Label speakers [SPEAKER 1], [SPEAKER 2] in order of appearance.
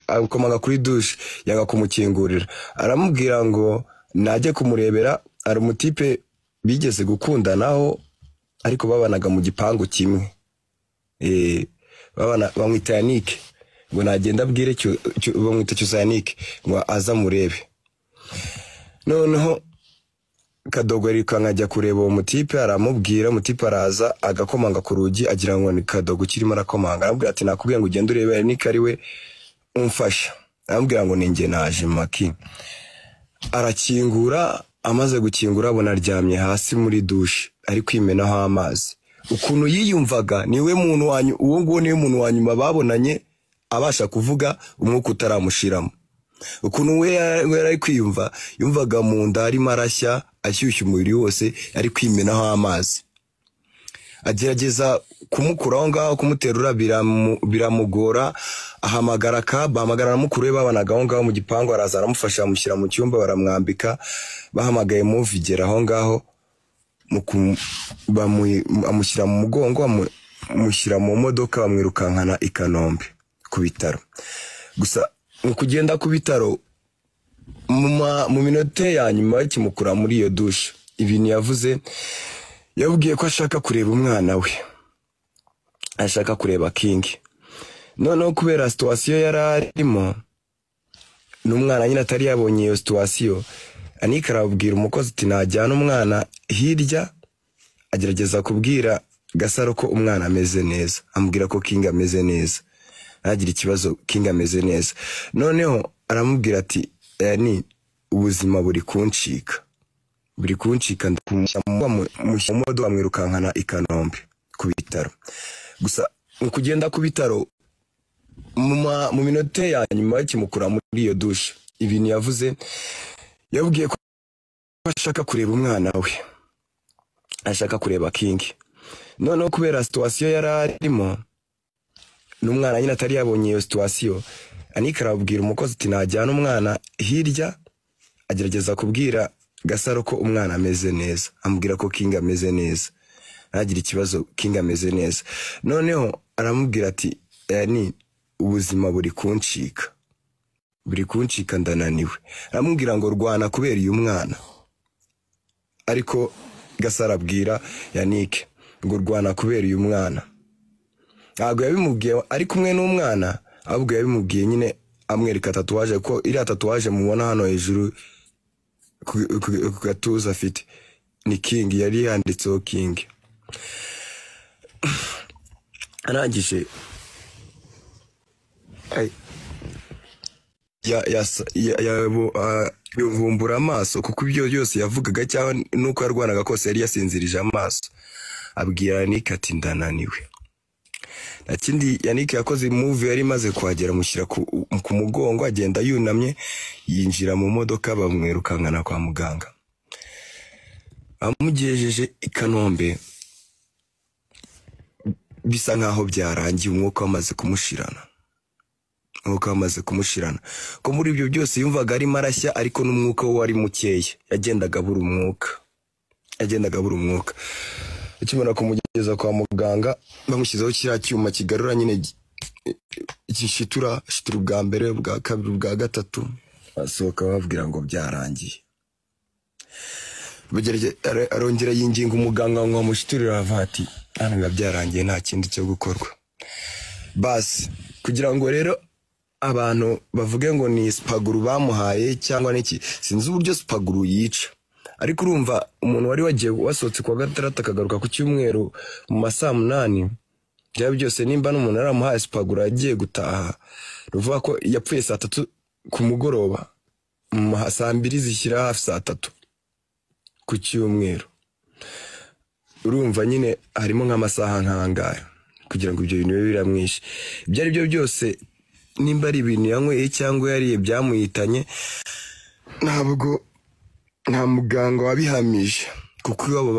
[SPEAKER 1] Akomanga kuri dushe, yanga kumukingurira, aramubwira ngo najye kumurebera. Hari umutipe bigeze gukundanaho ariko babanaga mu gipangu kimwe, bamwita Yannick, ngo nagenda abwire bamwita Cyusa Yannick ngo aze amurebe. Noneho Kadogo arirukanka ajya kureba uwo mutipe, aramubwira, umutipe araza agakomanga ku rugi, agira ngo ni Kadogo ukirimo arakomanga, aramubwira ati nakubwiye ngo ugende urebe Yannick ari we umfasha, aramubwira ngo ni njye naje maki. Arakingura, amaze gukingura abona aryamye hasi muri dushe ari kwimenaho amazi. Ukuntu yiyumvaga niwe muntu wanyu, uwo nguwo niwe muntu wa nyuma babonanye abasha kuvuga umwuka utaramushiramo. Ukuntu we yari ari kwiyumva, yumvaga mu nda arimo arashya, ashyushya umubiri wose, ari kwimenaho amazi. Agerageza kumukura aho ngaho, kumuterura biramugora, ahamagara kaba, ahamagara na mukuru we babanaga aho ngaho mu gipangu, araza aramufasha, amushyira mu cyumba, baramwambika, bahamagaye Move igera aho ngaho, amushyira mu mugongo, amushyira mu modoka, bamwirukankana i Kanombe ku bitaro. Gusa mu kugenda ku bitaro mu minota ya nyuma bakimukura muri iyo dushe, ibintu yavuze, yabwiye ko ashaka kureba umwana we, ashaka kureba King. Noneho kubera situation yari arimo n'umwana nyine atari yabonye iyo situation, Anika arabwira umukozi ati najyana umwana hirya, agerageza kubwira Gasaro ko umwana ameze neza, amubwira ko King ameze neza, ntagire ikibazo, King ameze neza. Noneho aramubwira ati ni ubuzima buri kuncika, buri kuncika, ndamushyira mu modoka, bamwirukankana i Kanombe ku bitaro. Gusa mu kugenda ku bitaro mu minota ya nyuma bakimukura muri iyo dushe, ibintu yavuze, yabwiye ko ashaka kureba umwana we, ashaka kureba King. Noneho kubera situation yari arimo n'umwana nyine atari yabonye iyo situation, Anika arabwira umukozi ati najyana umwana hirya, agerageza kubwira Gasaro ko umwana ameze neza, amubwira ko King ameze neza, ntagire ikibazo, King ameze neza. Noneho aramubwira ati ni ubuzima buri kuncika, buri kuncika, ndananiwe. Aramubwira ngo rwana kubera uyu mwana, ariko Gasaro abwira Yannick ngo rwana kubera uyu mwana. Ntabwo yabimubwiye ari kumwe n'umwana, ahubwo yabimubwiye nyine amwereka tatuwaje, ko iriya tatuwaje mubona hano hejuru ku gatuza afite ni King, yari yanditseho King. Arangije yavumbura amaso, kuko ibyo byose yavugaga cyangwa nuko yarwanaga kose yari yasinzirije amaso. Abwira Yannick ati ndananiwe. Nta kindi Yannick yakoze, move yari imaze kuhagera, amushyira ku mugongo, agenda yunamye, yinjira mu modoka, bamwirukankana kwa muganga. Amugejeje i Kanombe bisa nkaho byarangiye, umwuka wamaze kumushirana, umwuka wamaze kumushirana. Ko muri ibyo byose yumvaga arimo arashya, ariko n'umwuka we wari mukeya, yagendaga abura umwuka, yagendaga abura umwuka. Akimara kumugeza kwa muganga, bamushyizeho kiriya cyuma kigarura nyine gishitura, shitura ubwa mbere, ubwa kabiri, ubwa gatatu, basohoka bababwira ngo byarangiye. Arongera yinginga umuganga ngo amushiturire, aravuga ati hano biba byarangiye, nta kindi cyo gukorwa. Basi kugira ngo rero abantu bavuge ngo ni sipaguru bamuhaye cyangwa n'iki, sinzi uburyo sipaguru yica, ariko urumva umuntu wari wagiye wasohotse kuwa gatandatu akagaruka ku cyumweru mu ma saa 8, byaba byose nimba n'umuntu yaramuhaye sipaguru agiye gutaha, ruvuga ko yapfuye saa 3 ku mugoroba, mu saa 2 zishyira hafi saa 3 ku cyumweru. Urumva nyine harimo nk'amasaha nk'angahe kugira ngo ibyo bintu bibe biramwishe. Ibyo ari byo byose nimba ari ibintu yanyweye cyangwa yariye byamuhitanye, ntabwo nta muganga wabihamije, kuko iwabo